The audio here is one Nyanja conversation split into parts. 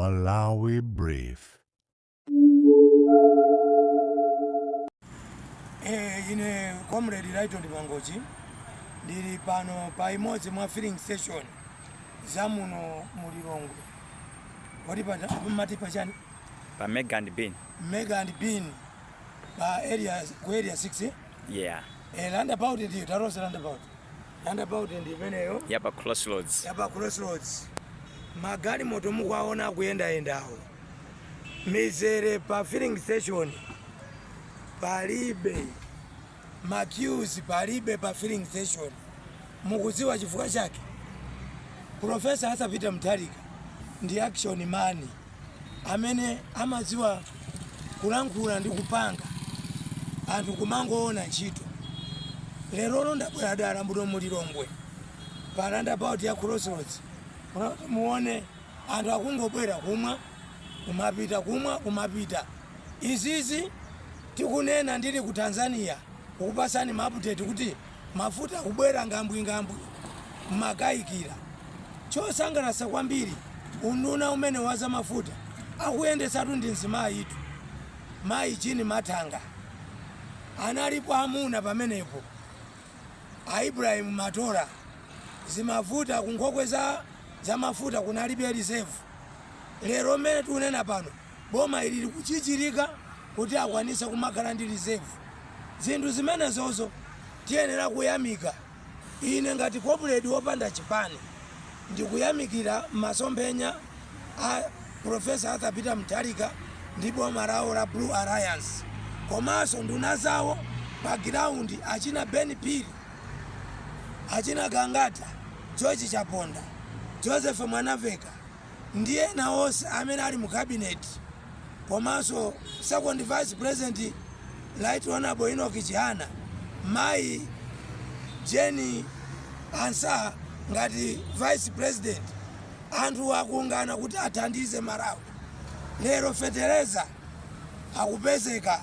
Malawi Brief. Ine Comrade Lighton Mangochi ndili pano pa imodzi mwa filling station za muno mu Lilongwe. Kodi mati pachani? Pa Mega and Bean. Mega and Bean pa area, ku Area 6, eh? Yeah. Roundabout ndiyo tarosa roundabout. Roundabout ndi imeneyo. Yapa Crossroads. Yapa Crossroads. Magalimoto mukuwaona akuyendayendawo, mizere pa filling station palibe, ma queues palibe pa filling station. Mukudziwa chifukwa chake? Professor Arthur Peter Mutharika ndi action man amene amadziwa kulankhula ndi kupanga, anthu kumangoona ntchito. Lerolo ndabwera dala muno mu Lilongwe pa roundabout ya Crossroads kuti muone anthu akungobwera kumwa kumapita, kumwa kumapita. Izizi tikunena ndili ku Tanzania kukupasani ma update kuti mafuta akubwera ngambwingambwi, mmakayikira. Chosangalatsa kwambiri, unduna umene wa zamafuta akuyendetsatu ndi mzimayitu, Mayi Jean Mathanga. Analipo amuna pamenepo, a Ibrahim Matola, zimavuta kunkhokwe za mafuta kunalibe reserve. Lero mmene tikunena pano, boma ili likuchichirika kuti akwanise kumakhala ndi reserve. Zinthu zimenezozo tiyenera kuyamika. Ine ngati comrade wopanda chipani ndikuyamikira masomphenya a Professor Arthur Peter Mutharika ndi boma lawo la Blue Alliance komanso nduna zawo pa ground, achina Ben Phiri, achina Gangata, George Chaponda, Joseph Mwanaveka ndi ena onse amene ali mu cabinet, komanso Second Vice President Right Honorable Enoch Chihana, Mayi Jane Ansah ngati Vice President. Anthu akungana kuti athandize Malawi. Lero fetereza akupezeka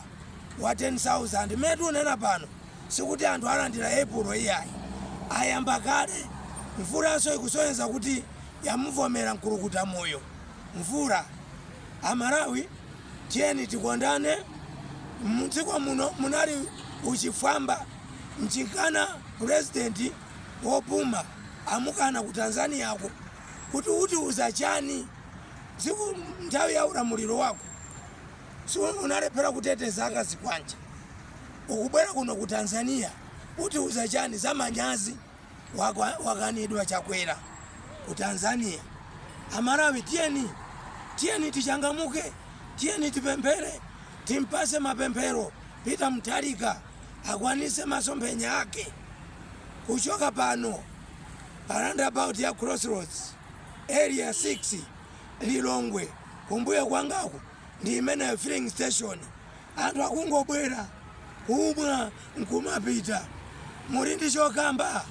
wa 10,000 mmene tikunena pano. Sikuti anthu alandira April iyayi, ayamba kale. Mvulanso ikusonyeza kuti yamuvomera Mkulukuta moyo mvula. Amalawi tiyeni tikondane, mdziko muno munali uchifwamba mchikana president wopuma amukana ku Tanzaniako kuti utiuza chani dziko nthawi ya ulamuliro wako si unalephera kuteteza akazikwanje, ukubwera kuno ku Tanzania utiuza chani za manyazi? Wakanidwa Chakwera ku Tanzania. Amalawi tiyeni, tiyeni tichangamuke, tiyeni tipemphere, timpase mapemphero Peter Mutharika akwanise masomphenya ake. Kuchoka pano pa roundabout ya Crossroads, Area 6, Lilongwe, kumbuyo kwangaku ndi imeneyo filling station. Anthu akungobwera kumwa nkumapita. Muli ndi chokamba?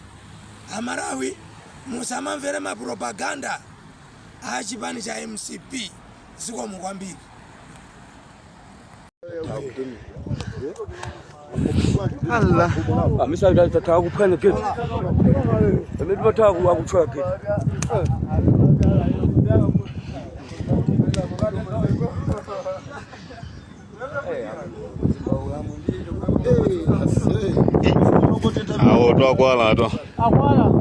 Amalawi musamamvere ma propaganda a chipani cha mcp. Zikomo kwambiri. Allah. Amisa tataka kuphwanya gate. Amene pataka akuchwa gate. Awo twakwala to. Akwala.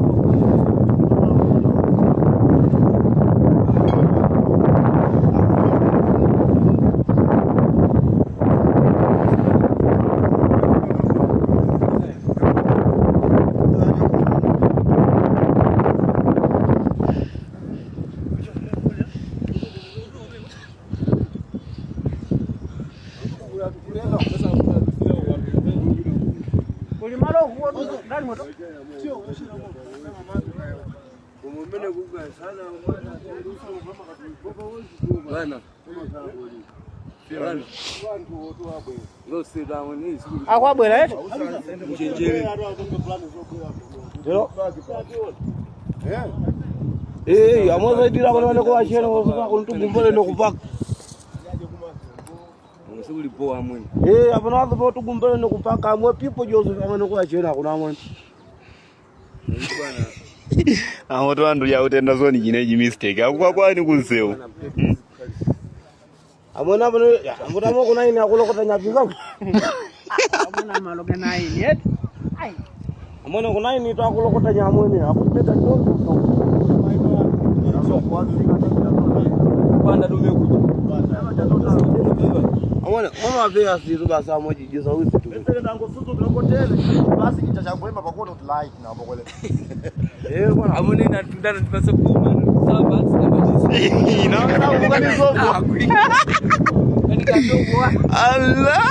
Akwabwera eti? Eh, amozaidira kuti vaneko vachena kuntugumbole nokupaka. Eh, apana vanhu votugumbole nokupaka amwe people Joseph amwe nokuvachena kuna amwe. Awo to andu yautenda zoni chinechi mistake akukwakwani kunsewu. Amona bano amona mo kuna ina kulokota nyapika. Amona maloge na ini et. Ai. Amona kuna ini to akulokota nyamwene akupeta to. Panda dume kuja. Amona mama pia sizu basa moji jisa wisi tu. Pele nango suzu bilokotele. Basi kitachangwema pakuona kuti like na pokole. Eh bwana. Amona ina tundana tupasa kuma saba saba. Ina Allah.